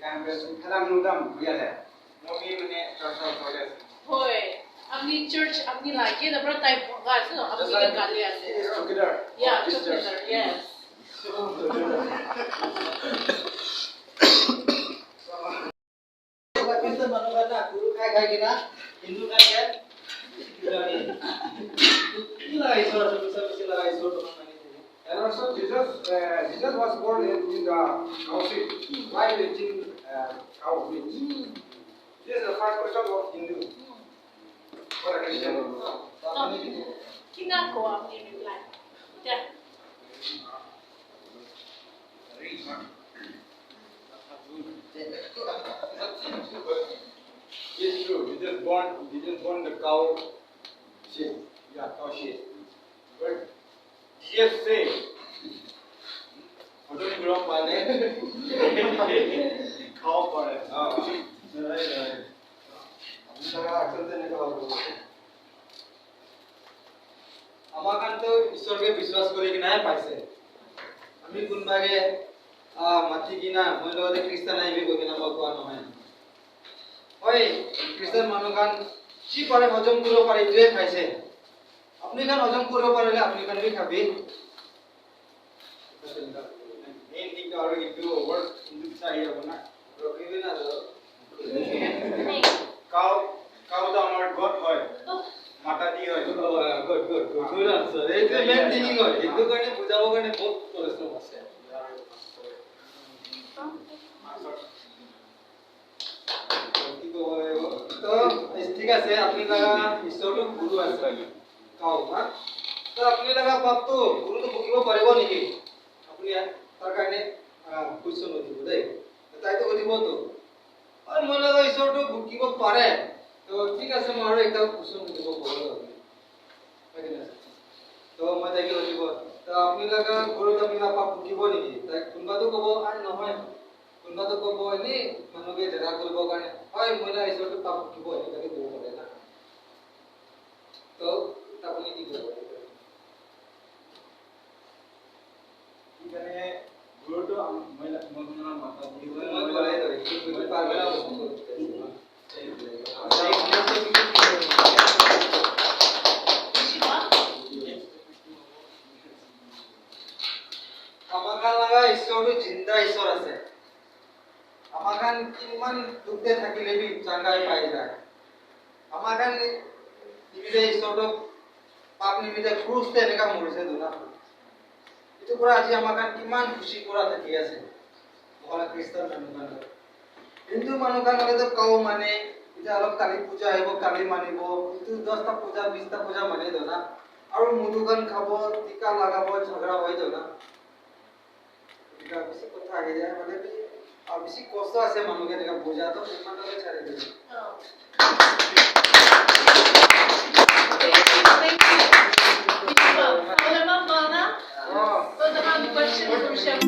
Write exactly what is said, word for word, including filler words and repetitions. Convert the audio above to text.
Campus, khalang nudam, bhaiya hai. Moi bi mane church of God ase. Hoi. Apni church, apni lage, na pura type bhanga ase, no? Apni ke kali ase. It is together. Yeah, this church. Together, yes. Christian manu khan na, guru khai khai kena, Hindu khan ke, ki laga Isor ase, sabse laga Isor to mani. And also Jesus, uh, Jesus was born in, in the cow shit. Why eating, uh, cow meat? This is the first question of Hindu. For a Christian. Kina ko apni reply. Yeah. It's true. Jesus born, Jesus born the cow shit. Yeah, cow shit. But Jesus say, "Hojom kuro mane khao pare." Ah, right, right. Apni laga actual te eneka hobo. Ama khan to Isor ke biswas kori kena he paise. Ami kunba ke, ah, mati kena, moi logote Christian ahibi koi kena moi koa nohoi. Hoi, Christian manu khan ji pare hojom koribo pare, etu he khaise. Apni khan hojom koribo parile apni khan bi khabi. Main thing to aru Hindu over, Hindu bichari abo na. Cow, cow to amar god hoi. Mata di hoi. Oh, good, good, good, good answer. Etu main thinking hoi. Hindu karne puja bo karne bahut porishrom ase. To, thik ase, apni laga Isor to guru ase. Cow, ha? To apni laga pap to guru to bhugibo paribo neki? Apni tar karne, ah, question udibo dei. Tai to udibo to. Aru moi laga Isor to bhugibo pare. To thik ase, moi aru ekta question udibo paribo apni. Hoi kena? To moi tai ke udibo. To apni laga guru to apni laga pap bhugibo neki? Tai kunba to kobo, "Aru nohoi." Kunba to kobo, "Eni manu ke jera koribo karne, hoi, moi laga Isor to pap bhugibo," eneka bi kobo pare na. To, apni ki kobo? Ki karne, guru to am-, moi la-, moi la mata bhugibo, moi moi la, ki, ki, ki, ki, Ama khan laga Isor tu jinda Isor ase. Ama khan kiman dukh te thakile bi changai pai jai. Ama khan nimite Isor tu pap nimite krus te eneka morise tu na. Etu pora aji ama khan kiman khushi pora thaki ase. Moikhan Christian manu khan tu. Hindu manu khan hoile tu cow mane, etia olop Kali puja ahibo, Kali manibo, etu dosta puja, bista puja mane tu na. Aru mudu khan khabo, tika lagabo, jhagara hoi tu na. Etia bishi kotha ahi jai, mane bi, ah, bishi kosto ase manu khan etia puja tu, iman tu chari dibo. Thank you, thank you. Bishi bhal. Aru eman bhal na? Oh. To, tahan question, question.